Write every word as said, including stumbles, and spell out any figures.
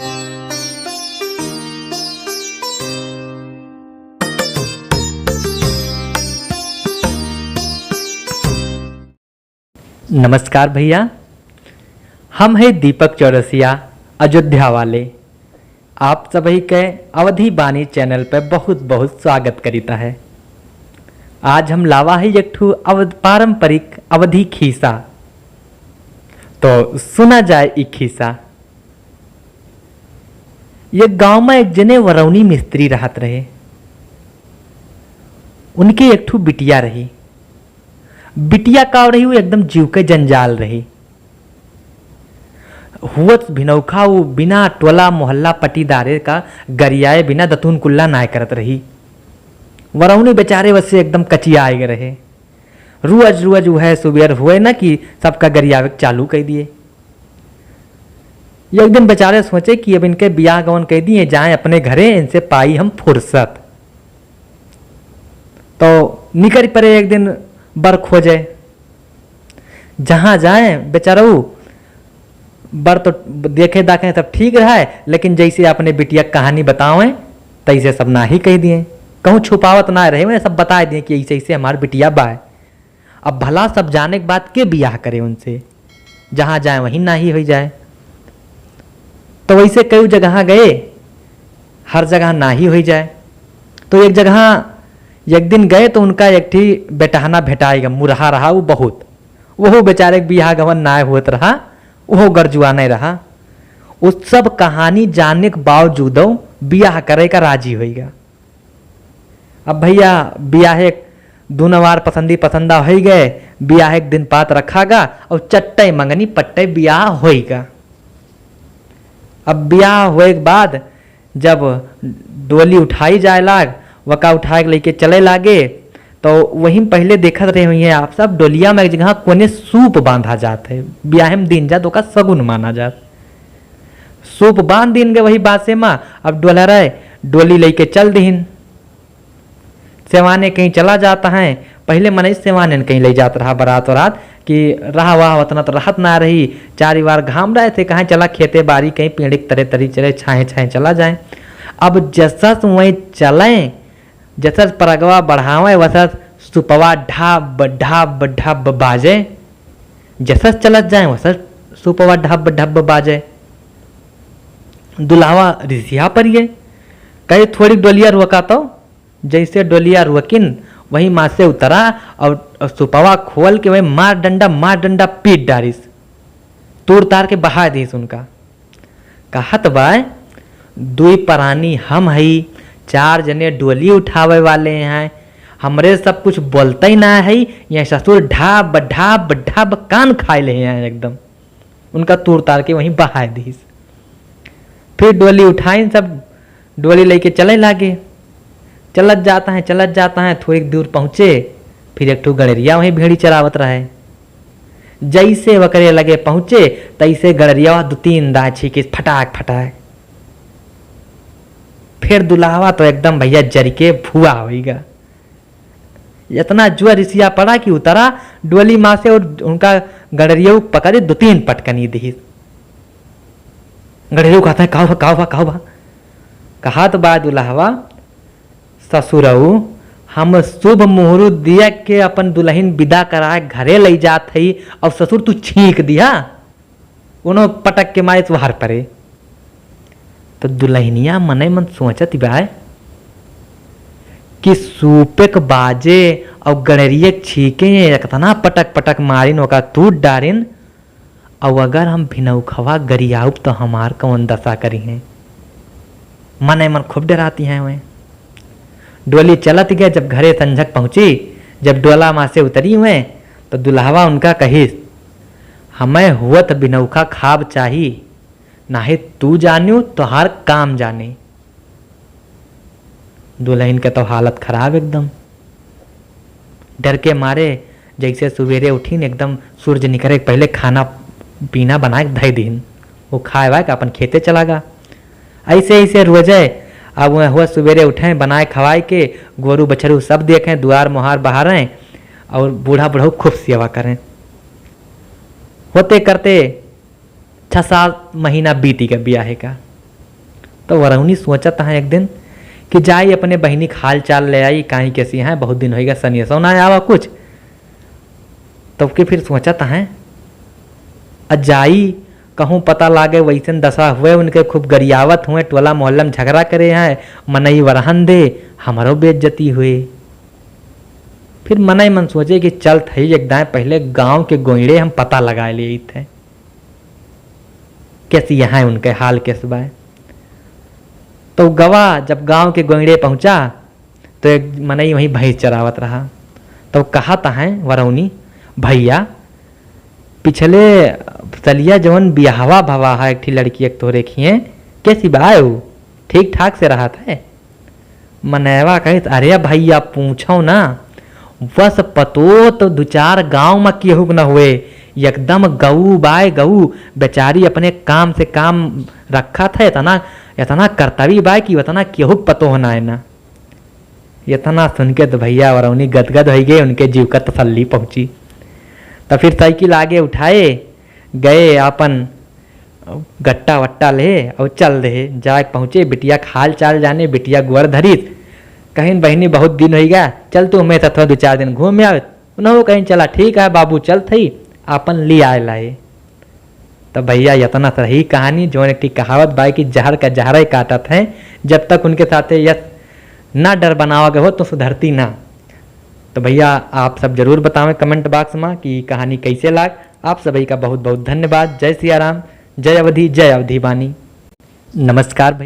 नमस्कार भइया, हम हैं दीपक चौरसिया, अयोध्या वाले। आप सबही के अवधी बानी चैनल पे बहुत बहुत स्वागत करिता है। आज हम लावा है एक ठू अवध, पारंपरिक अवधी खीसा। तो सुना जाए ई खीसा। ये गांव में एक जने वरौनी मिस्त्री रहत रहे। उनके एक ठू बिटिया रही। बिटिया का रही, वो एकदम जीव के जंजाल रही। हुवत भिनौखा वो बिना टोला मोहल्ला पटीदारे का गरियाए बिना दतुन कुल्ला नाय करत रही। वरौनी बेचारे वसे एकदम कचियाए गए रहे। रोज रोज उहै सुबेर हुए ना कि सबका गरियावे के चालू कर दिए। एक दिन बेचारे सोचे कि अब इनके बियाह गवन कर दिए, जाए अपने घरे, इनसे पाई हम फुर्सत। तो निकल पड़े एक दिन बर खोजे। जहाँ जाए बेचारऊ बर तो देखे दाखे सब ठीक रहा है, लेकिन जैसे अपने बिटिया के कहानी बतावे तैसे सब नाही कह दिए। कहूँ छुपावत ना रहे, उन्हें सब बता दिए कि ऐसे ऐसे हमार बिटिया बा है। अब भला सब जाने के बाद के बियाह करे उनसे, जहाँ जाए वहीं नाही हो जाए। तो वैसे कई जगह गए, हर जगह नाही हो जाए। तो एक जगह एक दिन गए तो उनका एक ठी बेटहना भेटाएगा, मुरहा रहा वो बहुत। वहू बेचारे के बियाह गवन नाय होत रहा, वहू गरजुआ नहीं रहा। उस सब कहानी जाने के बावजूदो बियाह करे का राजी होइगा। अब भइया बियाहे दुनवार पसंदी पसंदा होई गए, बियाहे के दिन पात रखा गा और चट्टई मंगनी पट्टई बियाह होई गा। अब बियाह होए के बाद जब डोली उठाई जाए लाग, वका उठाए के लेके चले लागे, तो वहीं पहले देखत रहे हुई हैं आप सब, डोलिया में एक जगह कोने सूप बांधा जात है, बियाहे में दिन जात ओका सगुन माना जात। सूप बांध दिन गए वही बासे मा। अब डोलहराए डोली लेके चल दिहिन। सेवाने कहीं चला जाता है, पहले मनई सेवाने कहीं ले जात रहा बारात वारात कि रहा वहा उतना तो रहत ना रही। चार बार घाम रहे थे, कहाँ चला खेते बारी कहीं पेड़ के तरे तरी चले, छाहे छाहे चला जाए। अब जसस वहीं चले, जसस परगवा बढ़ावे वसस सुपवा ढाब ढाब ढाब बाजे। जसस चलत जाए वसस सुपवा ढब ढब बाजे। दुल्हवा रिसिया परिए, कहे थोड़ी डोलिया रोका तो। जैसे डोलिया रोकिन वही माँ से उतरा और, और सुपवा खोल के वही मार डंडा मार डंडा पीट डारिस, तूर तार के बहा दीस उनका। कहत बाय, दुई परानी हम हई, चार जने डोली उठावे वाले हैं, हमरे सब कुछ बोलते ही ना है, यह ससुर ढाब ढाब ढाब कान खाए ले हैं एकदम। उनका तूर तार के वहीं बहाए दीस। फिर डोली उठाइन सब, डोली लेके चले लागे। चलत जाता है, चलत जाता है, थोड़ी दूर पहुँचे, फिर एक ठो गड़ेरिया वहीं भेड़ी चरावत रहे। जैसे वकरे लगे पहुँचे, तैसे गड़ेरिया दो तीन दाँय छींकिस, फटाक फटाक। फिर दुल्हवा तो एकदम भइया जर के फुआ होइगा। इतना जुआ रिसिया पड़ा कि उतरा डोली माँ से और उनका गड़ेरिया पकड़े दो तीन पटकनी दिहिस। गड़ेरिया कहता है, "काव बा, काव बा, काव बा?" कहा तो बा दुल्हवा, "ससुरऊ, हम शुभ मुहूर्त दिया के अपन दुल्हन विदा कराए घरे ले जात हई और ससुर तू छींक दिया।" उन्हों पटक के मारे तुहार परे। तो दुल्हनिया मने मन सोचत बाय कि सूपे के बाजे और गड़ेरिया के छींके, इतना पटक पटक मारिन ओका तूर डारिन, और अगर हम भिनौखवा गरियाउब तो हमार कौन दशा करिहें। मने मन खूब डराती हैं वह। डोली चलत गए, जब घरे संझक पहुँची, जब डोला माँ से उतरी हुए, तो दुल्हवा उनका कहिस, "हमें हुवत बिनौखा खाब चाही, नाहीं तू जान्यू, तोहार काम जानी।" दुल्हन के तो हालत खराब एकदम, डर के मारे जैसे सुबेरे उठिन, एकदम सूरज निकरे के पहले खाना पीना बनाए के धइ दिहिन। वो खाए वाए के अपन खेते चला गा। ऐसे ऐसे रोजे अब वह हुआ सुबेरे उठे, बनाए खवाए के, गोरू बछरू सब देखें, दुआर मोहार बहारें और बूढ़ा बुढ़ऊ खूब सेवा करें। होते करते छः सात महीना बीती गए बियाहे का। तो वरौनी सोचत हैं एक दिन कि जाई अपने बहिनी के हाल चाल ले आई, काहे कैसी हैं, बहुत दिन होइगा सनेसो ना आवा कुछ। तब के फिर सोचत हैं, अ जाई कहूँ पता लागे वैसन दशा हुए उनके, खूब गरियावत हुए, टोला मोहल्ला में झगड़ा करे हैं, मनई वरहन दे, हमरो बेइज्जती हुए। फिर मनई मन सोचे कि चलत हई एक दाएँ पहिले गाँव के गोइड़े हम पता लगाए लेइत है, कैसी यहाँ उनके हाल कैस बाय। तो गवा जब गाँव के गोइड़े पहुँचा तो एक मनई वहीं भैंस चरावत रहा। तो कहत हैं वरौनी, भैया पिछले सलिया जवन बियाहवा भवा है एक ठी लड़की एक तोहरे खिए, कैसी बाय उ? ठीक ठाक से रहत है? मनैवा कहित, अरे भैया पूछो ना, वस पतोह तो दु चार गाँव में केहू के न हुए, एकदम गऊ बाय गऊ, बेचारी अपने काम से काम रखत है, इतना, इतना करतवी बाय कि उतना केहू के पतोह ना है ना। इतना सुन के तो भैया वरौनी गदगद होइ गए, उनके जीव का तसल्ली पहुँची। तो फिर साइकिल आगे उठाए, गए आपन गट्टा वट्टा ले और चल दे। जाए पहुँचे, बिटिया के हाल चाल जाने, बिटिया गोड़ धरित, कहिन बहिनी बहुत दिन होइगा, चल तू हमें साथ दो चार दिन घूम आवे। उन्हों कहिन चला ठीक है बाबू, चलत हई, आपन ले आए लाए। तो भैया इतना सही कहानी, जौन एक ठी कहावत बाय कि जहर का जहर ही काटत हैं, जब तक उनके साथे यस ना डर बनावा गए हो तो सुधरती ना। तो भैया आप सब जरूर बतावें कमेंट बॉक्स में कि कहानी कैसे लाग। आप सभी का बहुत बहुत धन्यवाद। जय सिया राम, जय अवधी, जय अवधी बानी। नमस्कार भैया।